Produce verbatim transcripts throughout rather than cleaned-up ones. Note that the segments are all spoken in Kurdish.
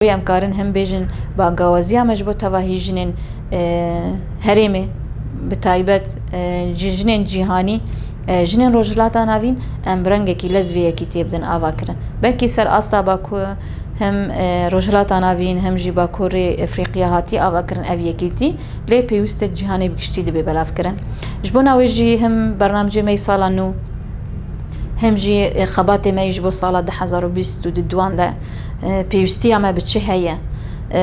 Wê em karin him bêjin bangawaziya me ji bo tevahî jinên, e, herêmê, bi taybet, e, ji jinên cîhanî, e, jinên Rojhilata Navîn, em bi rengekî lez vê yekîtiyê bidin avakirin. Belkî ser asta Baku him, e, Rojhilata Navîn, him jî Bakurê Efrîqiya hatiye avakirin ev yekîtî, lê pêwîst e cîhanê bi giştî dibe belavkirin. Ji bona wê jî him bernamcê me yê sala nû, him jî, e, xebatê me yî ji bo sala du hezar û bîst û duduan de, e, pêwîstiya me bi çi heye? E,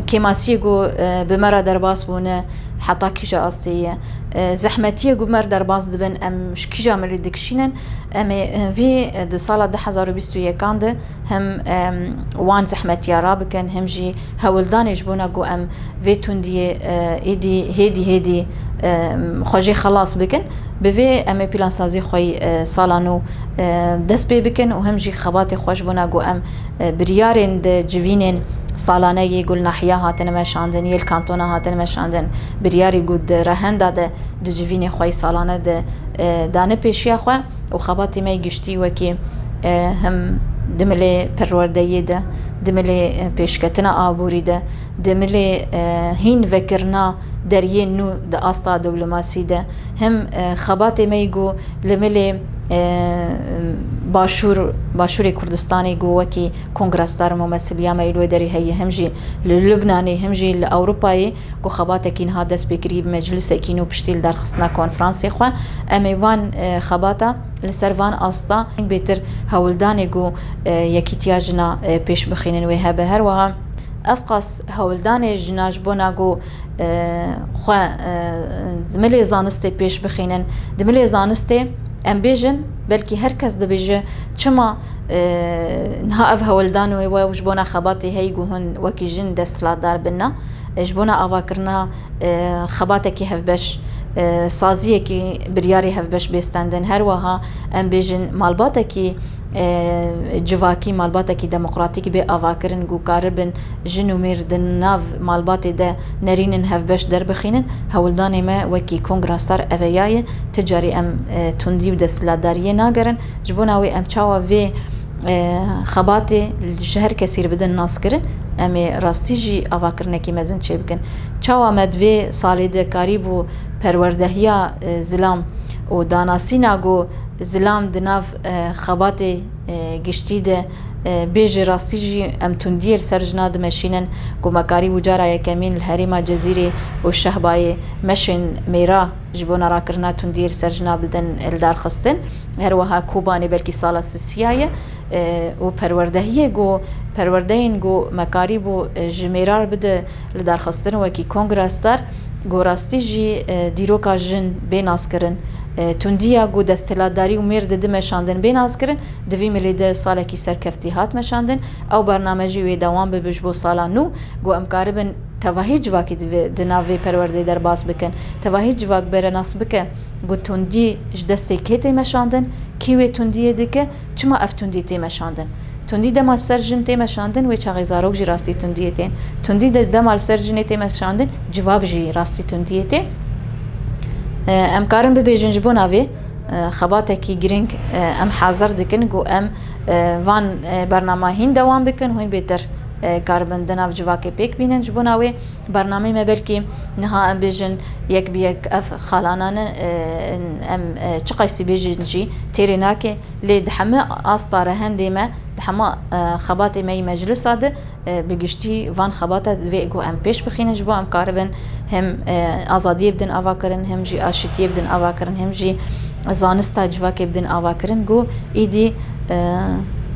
kêmasiyê ku, e, bi me re derbas bûne heta kîja astê ye? E, zehmetiyê ku me re derbas dibin, em ji kîja milî dikişînin? Em ê, e, vî, e, di sala du hezar û bîst û yekan de him, em, wan zehmetiya rabikin, him jî hewldanê ji bona ku em vê tundiyê, e, êdî hêdî hêdî, e, xwe jê xelas bikin. Bi vê em ê plansazî xwe yî, e, sala nû, e, dest pê bikin û him jî xebatê xwe ji bona ku em, e, biryarên di civînên salane yê ku li nahiya hatine meşandin, yê li kantona hatine meşandin, biryarî ku di rehenda de di civînê xwe yî salane de, e, dane pêşiya xwe û xebatê me yê giştî wekî, e, him di milê perwerdeyê de, di milê, e, pêşketina aborî de, di milê, e, hîn vekirina deriyên nû di asta dewlemasî de, him, e, xebatê me yî ku li milê, e, Başûr, Başûrê Kurdistanê ku wekî Kongra Star mûmesiliya me yî li wê derê heye, him jî li Lubnanê, him jî li Ewropayê ku xebatekî niha dest pê kirî bi meclisekî nû piştî li darxistina konferansê xwe. Em ê van, e, xebata li ser van asta bêtir hewldanê ku, e, yekîtiya jina, e, pêş bixînin wê hebe. Her wiha ev qas hewldanê jina ji bona ku, e, xwe, e, di milê zanistê pêş bixînin. Di milê zanistê em bêjin, belkî her kes dibêje, çima, e, niha ev hewldan wê we ji bona xebatê heyî ku hûn wekî jin desthilatdar bin na, e, ji bona avakirina, e, xebatekî hevbeş, e, saziyekî biryarê hevbeş bê stendin. Her wiha em bêjin malbatekî, e, civakî, malbatekî demokratîk bê avakirin ku karibin jin û mêr di nav malbatê de nerînin hevbeş derbixînin. Hewldanê me wekî Kongra Star eveya ye. Ti carî em, e, tundî û desthilatdariyê nagerin. Ji bona wê em çawa vê, e, xebatê ji her kesî re bidin naskirin, em ê rastî jî avakirinekî mezin çêbikin. Çawa me di vê salê de karîbû perwerdehiya, e, zilam û danasîna ku zilam di nav, e, xebatê, e, giştî de, e, bê ji rastî jî em tundiyê li ser jina dimeşînin ku me karîbû cara yekemîn li herêma Cezîrê û Şehbayê meşên mêra ji bona rakirina tundiyê li ser jina bidin lidarxistin. Her wiha Kobanê belkî sala sisiya ye, e, û perwerdehiyê ku, perwerdeyên ku me karîbû, e, ji mêra re bide lidarxistin wekî Kongra Star, ku rastî jî, e, dîroka jin bê naskirin. E, tundiya ku desthilatdarî û mêr didi meşandin bê naskirin, di vî milê de salekî serkeftî hat meşandin. Ew bername jî wê dewam bibe ji bo sala nû, ku em karibin tevahî civakî di vê, di nav vê perwerdeyê derbas bikin. Tevahî civak bere nas bike ku tundî ji destê kê tê meşandin, kî wê tundiyê dike, çima ev tundî tê meşandin. Tundî dema ser jin tê meşandin, wê çaxê zarok jî rastî tundiyê tên. Tundî de dema li ser jinê tê meşandin, civak jî rastî tundiyê tê. E, em karin bibêjin ji bona vê, e, xebatekî girîng, e, em hazir dikin ku em, e, van, e, bernama hîn dewam bikin, hûn bêtir, e, karibin di nav civakê pêk bînin. Ji bona wê bernameyê me belkî niha em bêjin yek bi yek ev xalana ne, e, em, e, çi qeysî bêjin jî têrê nake, lê di heme asta rehendê me, di hema, e, xebatê me yî meclisa de, e, bi giştî van xebata divê ku em pêş bixînin ji bo em karibin hem, e, azadiyê bidin avakirin, hem jî aşitiyê bidin avakirin, hem jî zanista civakê bidin avakirin ku îdî, e,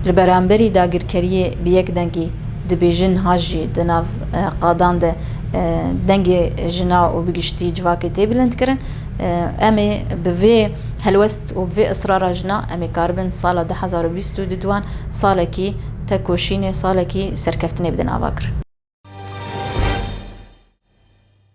li beramberî dagirkeriyê bi yek dengî dibêjin, ha jî di nav, e, qadan de, e, dengê jina û bi giştî civakê tê bilindkirin. E, em ê bi vê helwest û bi vê israra jina em ê karibin sala du hezar û bîst û duduan salekî tekoşînê, salekî serkeftinê bidin avakirin.